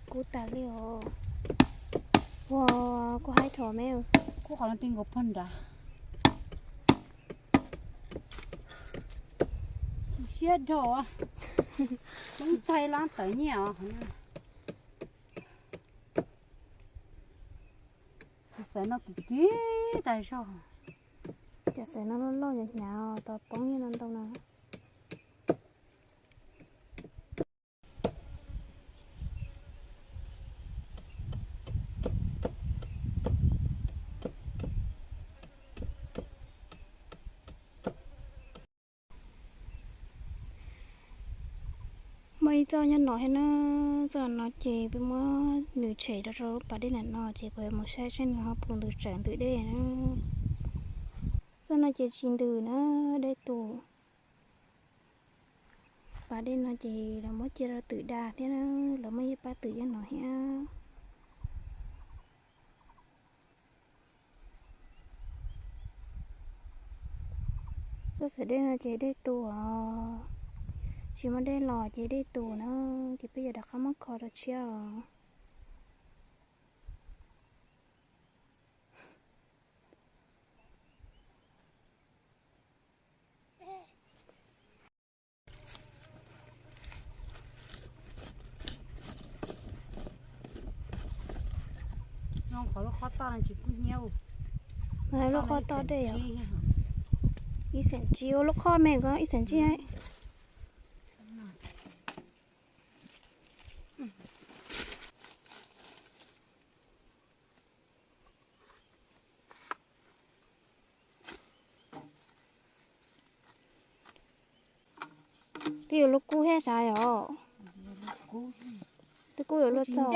Kub tas li os. Ua, kub haib dhau me. Kub qhov no ti nkaus pog nrad. Siab dhau. Coob txaij lab tawv nyiaj os. Cov xaiv no kim kim tas zog. Cov xaiv no loj loj hnyav hnyav tau poob nyiaj no ntau na. Muaj ib txoj nyob no thiab na, txoj no ces peb muab nws tshem rau rau lub pas dej ntawm no ces kuv yuav mus saib seb nws ho puv ntws tsawv ntws dej na. Txoj no ces tsis ntws na, dej tus. Pas dej no ces lawv muab cia rau twm da thiab na, lawv muab ib pab twm nyob no thiab. Txoj xaim dej no ces dej tus os, tsis muaj dej los ces dej tus na, ces peb yuav rov qab muab kho rau tshiab os. Qhov lub qhov toj no tsis kub hnyiab. Lub qhov toj dej yom. Ib xeem tsib ua lub qhoj me ko ib xeem tsib. Twb yuav luag kub thiab sav yom. Twb kub yuav luag txog.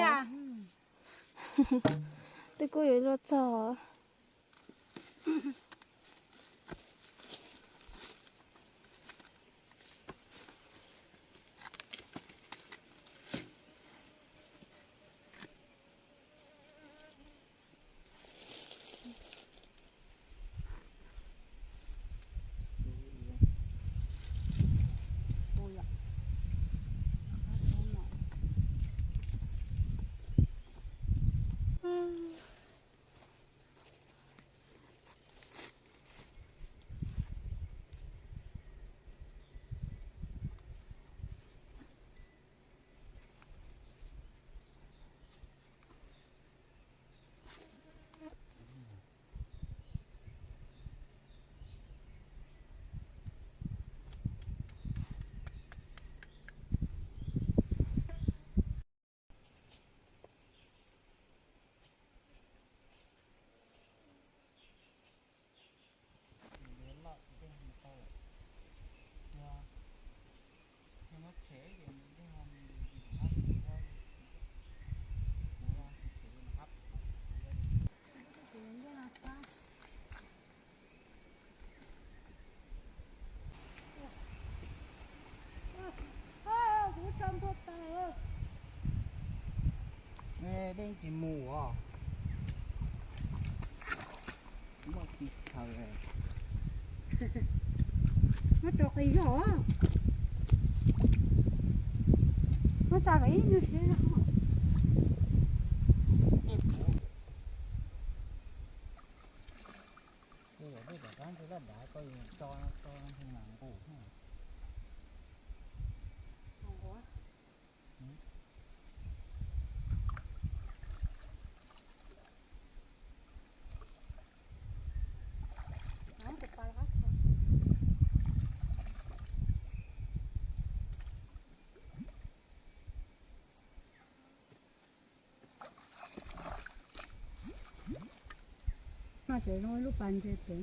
Twb kub yuav luag txog. Dej tsis mus os. Muab rau qis zog. Muab tsa kom ib nyuag siab zog. Tej zaum tej tom qab ntse laj dav koj yuav tso tso nqus. No ces zoo lub pas ntses pem.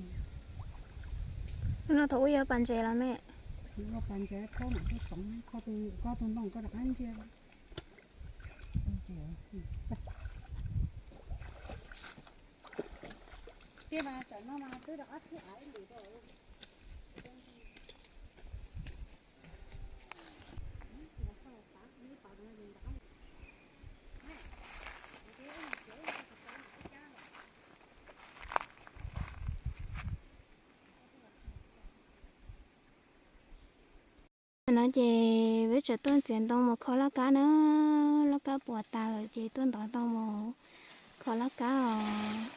Lub no thaum ub yog pas ntses los me? Yog pas ntses, koj mam koj txoov, koj tus ntoo koj rov qab ntsia. Tiag mas tam no mas twb rov qab khib av ib lwm rau. No ces peb tseem tuaj txiav ntoo mus kho laj kab na, laj kab puas tas lawm ces tuaj ntov ntoo mus kho laj kab os.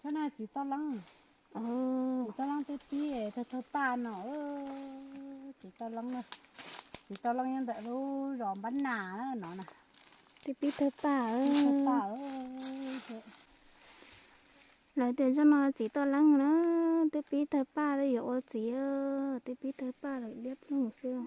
Txiv toj leeb, txiv toj leeb twb pib thawj thawj paj no, txiv toj leeb, txiv toj leeb nyob ntawm lub zos Npab Nas no na. Twb pib thawj paj, pib thawj paj. Lawv tias zoj no txiv toj leeb na, twb pib thawj paj lawm yuav ua txiv, twb pib thawj paj lawm liab ploog xwb.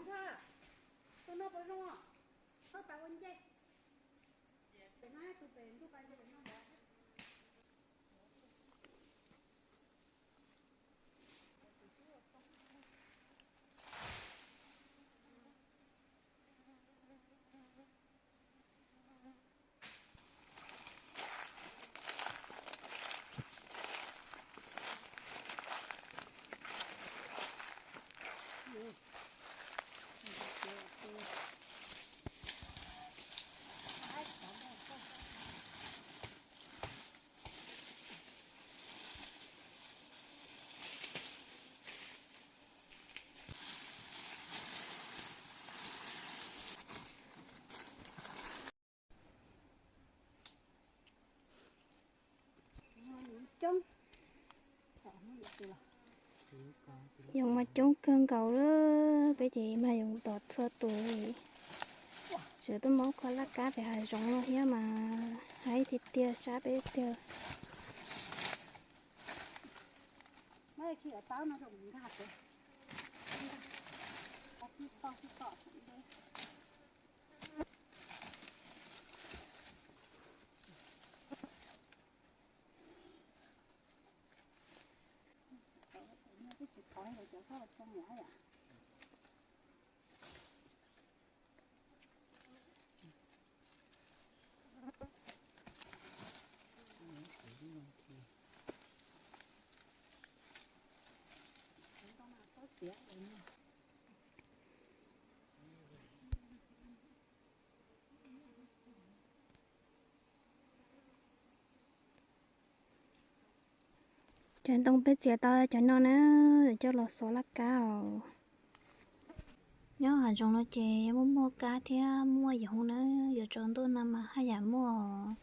Yoov mas coob kawg nkaus lawm, peb ces mas yoov tom txhua tus li. Tseem tuaj muab kho laj kab pem hav zoov no thiab mas haib tiag tiag, sab peb tiag. Cov ntoo peb txiav tau cov no na, coj los xov laj kab os. Nyob hav zoov no ces muaj muaj kab thiab muaj yoov na, yuav tsaus ntuj no mas haj yam muaj.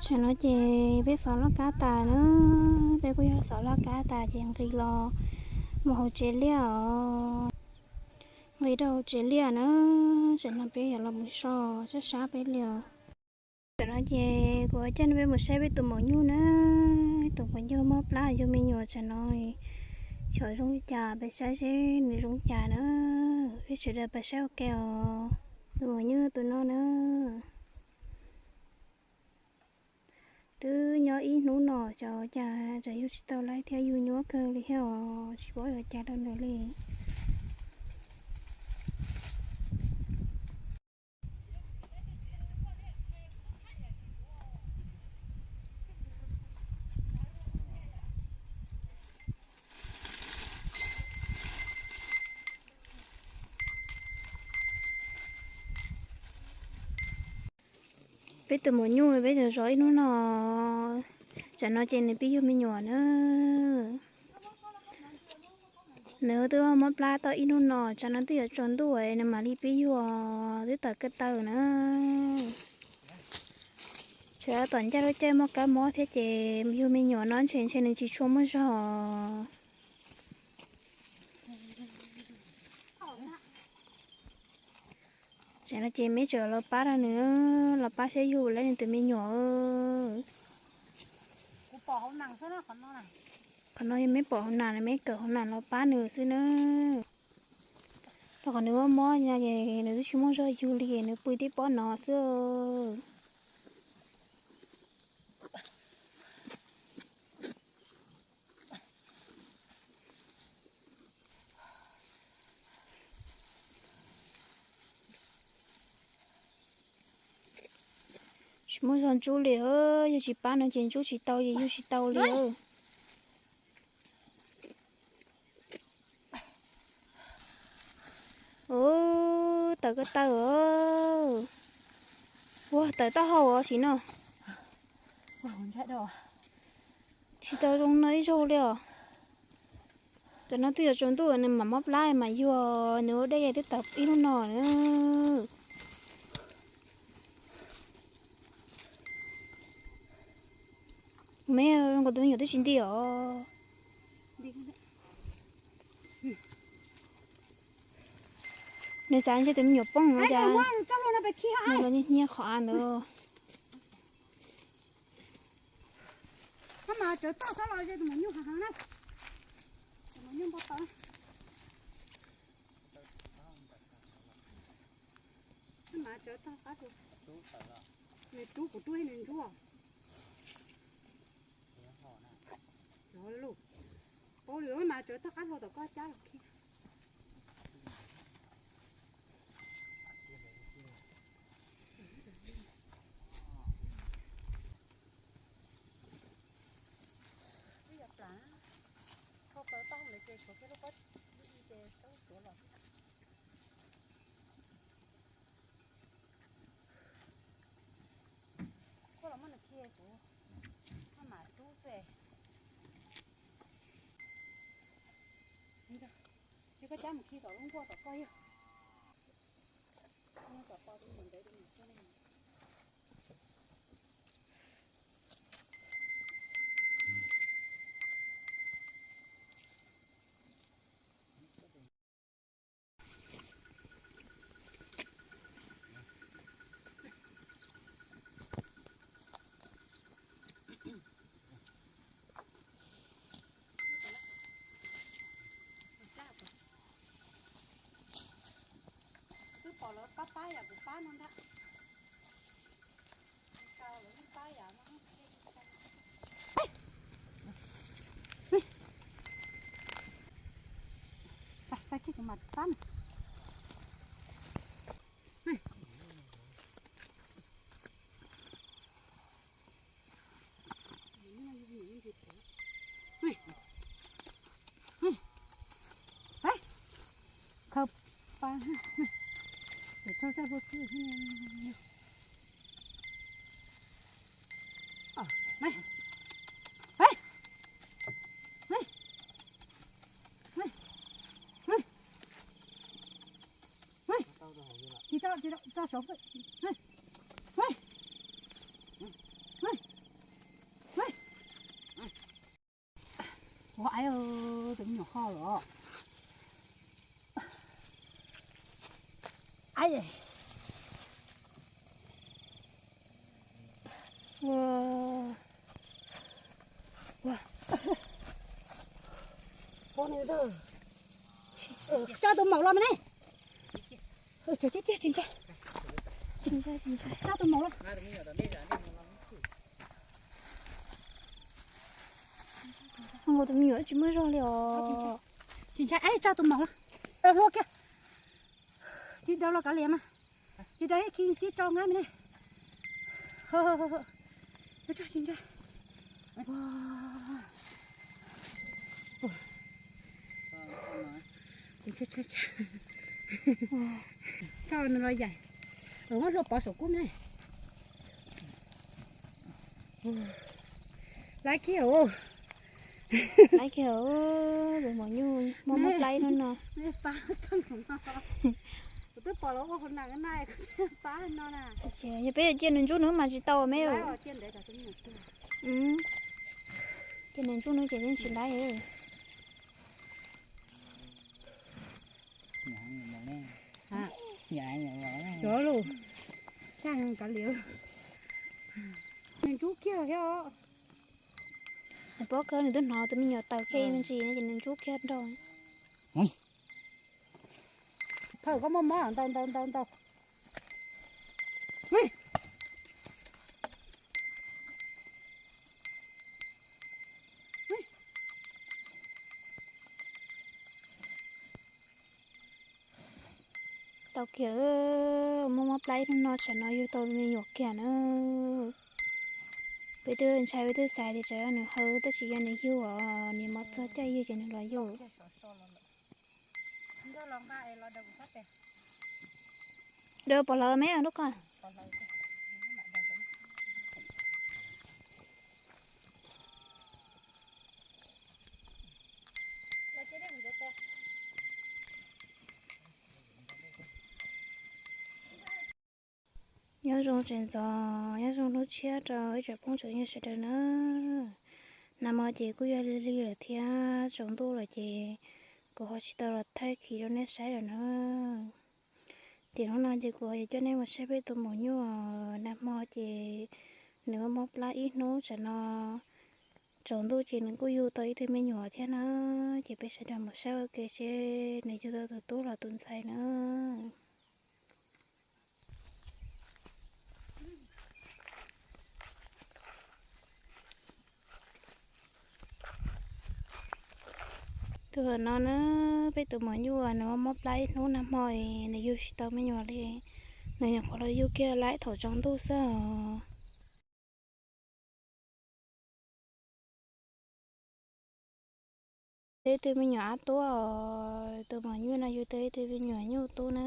Tam no ces peb xov laj kab tas na, peb kuj yog xov laj kab tas ces nqis los mus hauv tsev liaj os. Nqis rau hauv tsev liaj na, tam no peb yuav los mus so sab sab peb liaj. Tam no ces kuv coj peb mus saib peb tus maum nyuj na, tus maum nyuj mob plab yug me nyuam tam no, xyov zoo li cas, peb saib seb nws zoo li cas na, peb sawv daws pab saib ua ke os. Tus maum nyuj tus no na. Twb nyob ib hnub no xyov cas tsam yug tsis tau laib thiab, yug nyuaj kawg li thiab os, tsis paub yuav cas rau nws li. Peb tus maum nyuj peb zov zov ib hnub no, tsam no ces nws pib yug me nyuam na. Nws twb mob plab tau ib hnub no, tsam no twb yuav tsaus ntuj nws mam li pib yug, twb tawm ko taw na. Tsam tom ncaj lub caij muaj kab mob thiab ces yug me nyuam no ntshe ntshe nws tsis tshua muaj zog. Tam no ces meb tseem los pab rau nws, los pab saib yug laib nws tus me nyuam. Qhov no yog meb pom hauv nas, meb kawm hauv nas los pab nws xwb na. Los Nws mob mob no ces nws twb tsis muaj zog yug li, nws pw tib pob no xwb. Tsis muaj zog ntsub li, yog tsis pab no ces ntsub tsis tau ces yug tsis tau li. Ua, tawm ko taw. Ua, tawm taub hau os sim no. Tsis tau zoo no ib zaug li os. Tam no twb yuav tsaus ntuj nws mam mob plab mam yug, nws ua dej twb tawm ib lub no na. Me, nkaus tus me nyuam twb tsis nti os. Nws xav ntshe tus me nyuam poob no cas, nws los nyiag nyiag qhov av ntawd. Nws rub kuv rub nws ntsuag. Paub li mas tsawv tog qab hlau tom koj cab los khi. Wb yog plam, thau plaws tau ntawd ces tshuav kiag lub pob, lub i ces tau tuav los. Koj los muab nws khi kuv, koj mam rub xwb. Yog koj cab mus khi tom lub nkuaj tom koj yog. Tom pos tus ntawd tus ntawd. Twb pom lawv pab pab yam kuv pab no ntag. Khaws pa, tsis tau, tsis tau, tso saud. Ua, ais, tus me nyuam ho los. Ais, ua, ua, pom nws ntag. Tso tus maum los mas ne. Tsis ntshai, tsis ntshai, tsis ntshai, tsis ntshai, tso tus maum los. Ua, tus me nyuam tsis muaj zog li os. Tsis ntshai, tso tus maum los. Hlub kiag. Tsis daus los kav liam mas. Tsis daus ib khi tib tso nqaij me ne. Tsis ntshai. Koj nws los yaim. Muab hlua pov saum kub me ne. Laiv kiag os. Laiv kiag os, tus maum nyuj mob mob plaib no no. Kuv twb pom lawv ua hauv nas na, pab no na. Yog peb yuav cia nws ntsub nws mas tsis tau me. Cia nws ntsub nws ces yeej tsis laiv. Xyov lus, saj kav liam. Nws ntsub kiag thiab os. Nws paub kawg, nws twb hnov tus me nyuam taws kiag me ntsis no ces nws ntsub kiag nrog. Thawj koj muaj mob ntau ntau ntau ntau. Tau kiag, muaj mob plab ib hnub no tsam no yug tau me nyuam kiag na. Peb twb ntshai, peb twb xav tias tsam yog nws haw tab sis yog nws yug os, nws mos txog caij yug ces nws los yug. Dawb pov hlawv me lub ko. Nyob zoo tseem ntxov, nyob zoo hnub tshiab rau ib tsoom phooj tsoom ywg sawv daws na. Nag hmo ces kuj yog lig lig lawm thiab tsaus ntuj lawm ces kuv ho tsis tau los thaij khiv rau nej saib lawm na. Ces hnub no ces kuv ho yuav coj nej mus saib peb tus maum nyuj. Nag hmo ces nws mob plab ib hnub tsam no, tsaus ntuj ces nws kuj yug tau ib tug me nyuam thiab na. Ces peb sawv daws mus saib ua ke seb nws yug tau tus tub los tus ntxhais na. Tus no na, peb tus maum nyuj nws mob plab ib hnub nag hmo es nws yug tsis tau me nyuam li. Nws nyuam qhuav los yug kiag laib thaum tsaus ntuj xwb os. Tau ib tug me nyuam ab tub os, tus maum nyuj no yug tau ib tug me nyuam nyuj tub na.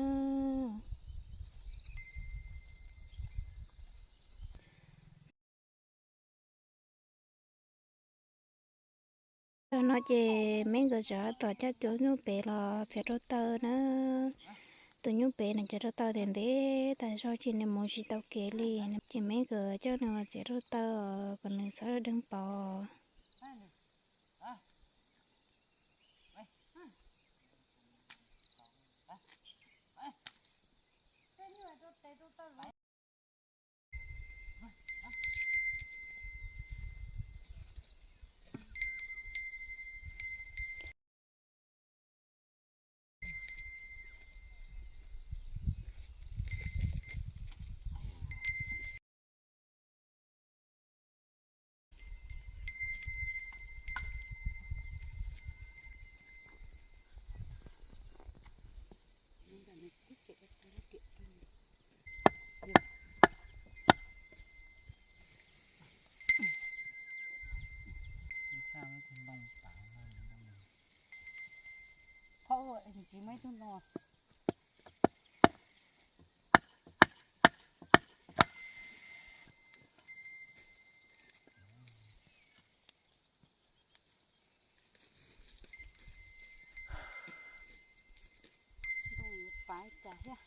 Tam no ces Meb nkawd tseem tab tom coj cov nyuj pem los txiav rau taw na. Tus nyuj pem nws cov rau taw ntev ntev tas zog ces nws mus tsis tau kev li, ces Meb nkawd coj nws los txiav rau taw kom nws txhob deeg pov. Ntoo yuav pav cas thiab.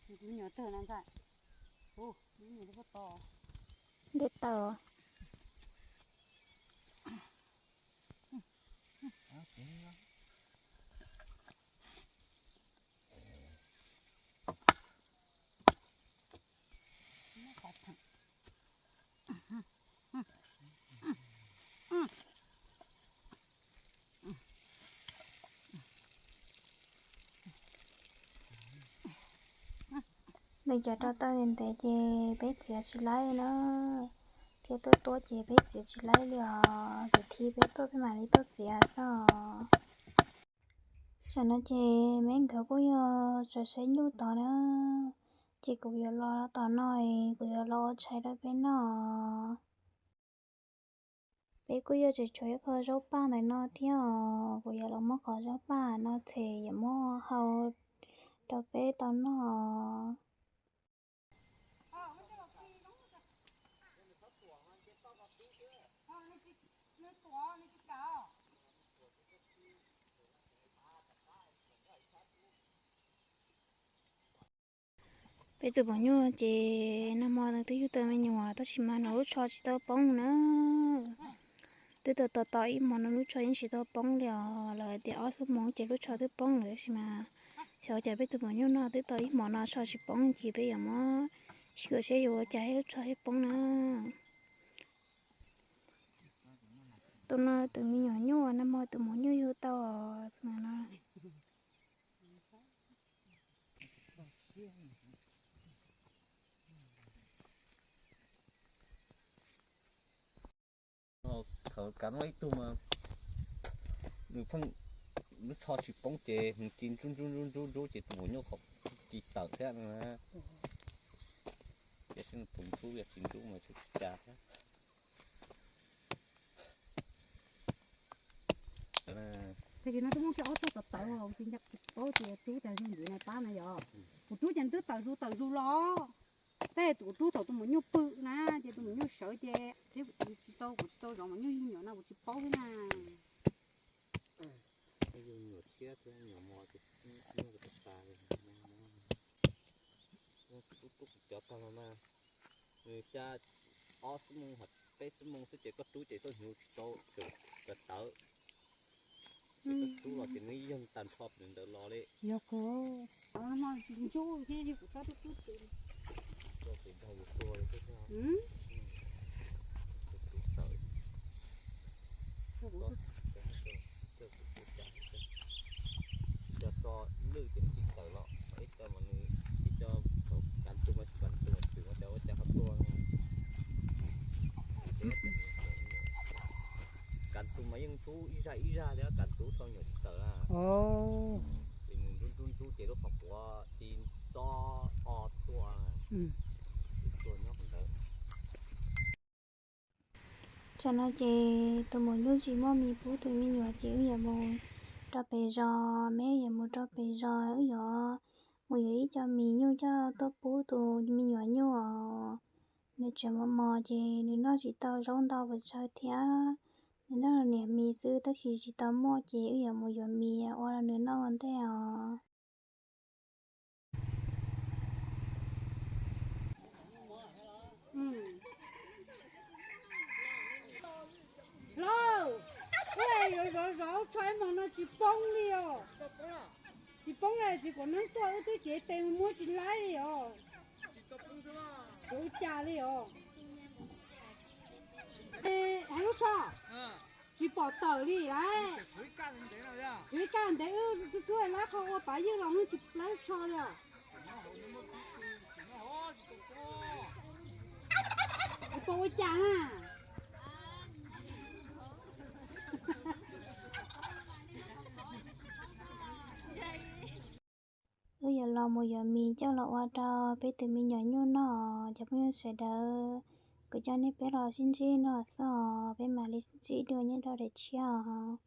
Kuv nyuam tawg no ntag. Ub, kuv nyuam tawg pob to. Nte taws. Nws cov rau taw ntev ntev ces peb txiav tsis laib na, thiab tuaj tuaj ces peb txiav tsis laib li os, ces thiaj peb tuaj peb mam li tuaj txiav xwb os. Tam no ces Meb nkawd kuj yog tseem saib nyuj tod na, ces kuv yuav los tom no es kuv yuav los ua tshais rau peb noj. Peb kuj yog tseem tshuav ib qho zaub paj ntawm no thiab os, kuv yuav los muab qhov zaub paj no txhem yuav muab hau rau peb tau noj. Peb tus poj nyuj ces nag hmo nws twb yug tau me nyuam tab sis mas nws lub tsho tsis tau poob na. Twb tau tos tos ib hmo no lub tsho yeej tsis tau poob li os, lawv tias ob xuab moos ces lub tsho twb poob lawm tab sis mas xyov cas peb tus poj nyuj no twb tau ib hmo no tsho tsis poob ces peb yuav muab sib kom seb yuav ua cas lub tsho thiaj poob na. Tus no tus me nyuam nyuj nag hmo tus maum nyuj yug tau. Kav muaj ib tug mas nws pheej lub tsho tsis poob ces nws ci ntsub ntsub ntsub ntsub ntsub ces tus maum nyuj qhov ci tawm thiab no na. Ces seb nws puas ntsub, yog tsis ntsub mas tsis cas thiab. Tab sis no twb muaj kiag ob tug tawv tawv os, ces nco tsis paub tias rub tas zog ntxiv na pab na yog. Kuv rub ces twb tawm zus tawm zus los. Tej tus kuv rub thaum tus maum nyuj pw na, ces tus maum nyuj sawv ces thiab kuv tsis tau, kuv tsis tau zov maum nyuj yug nyuam no kuv tsis paub thiab na. Yug nyuam tshiab thiab nyuam mos ces nyuj tas tas li. Tub tub kuv cov tag los mas nws xya ob xuab moos, peb xuab moos xwb ces koj rub ces koj hnyuv tsis tau, tawv tawv. Ces koj rub los ces nws yeej tag nrho pem ntawd los li. Yog kawg, tsis ntsub thiab kuv txhob tub tub ces. Koj ces dag yus tuag li xwb. Kuv tawm Coj kuv tus cas, ib co so lwj ces nws tsis tawm los, ib co mas nws, ib co kav tus mas tsis kav tus mas txwm ua cas ua cas ho tuag. Kav tus mas yeej ntub ib zaj ib zaj li, kav tus so nyuam tsis tawm na. Ces nws ntub ntub ntub ces lub qhov quav ci txob o tuaj, tuaj nyob qhov ntawd. Tsam no ces tus maum nyuj tsis muaj mis pub tus me nyuam ces wb yuav mus rau pem zos, me yuav mus rau pem zos, wb yuav mus yuav ib co mis nyuj coj tuaj pub tus me nyuam nyuj os. Nws tseem mos mos ces nws noj tsis tau zaub ntau pes tsawg thiab. Nws noj niam mis xwb tab sis tsis tau muaj ces wb yuav mus yuav mis ua rau nws noj ua ntej os. Hlob, wb yuav zov zov tsho ib hmos no tsis poob li os. Tsis poob li, txiv kuam neeb tuaj wb twb cev tes mus muab tsis laib li os. Kuv ua cas li os. Hais lub tsho tsis pom tawm li lauj. Tshuav ib kaj ntev wb rub rub lab qhov ua pav ywj los tsis plaub tsho li. Puas ua cas na? Wb yuav los mus yuav mis coj los ua rau peb tus me nyuam nyuj noj. Cov phooj ywg sawv daws, kuv coj nej peb los sib ntsib no xwb os, peb mam li sib ntsib dua nyob rau daim tshiab os.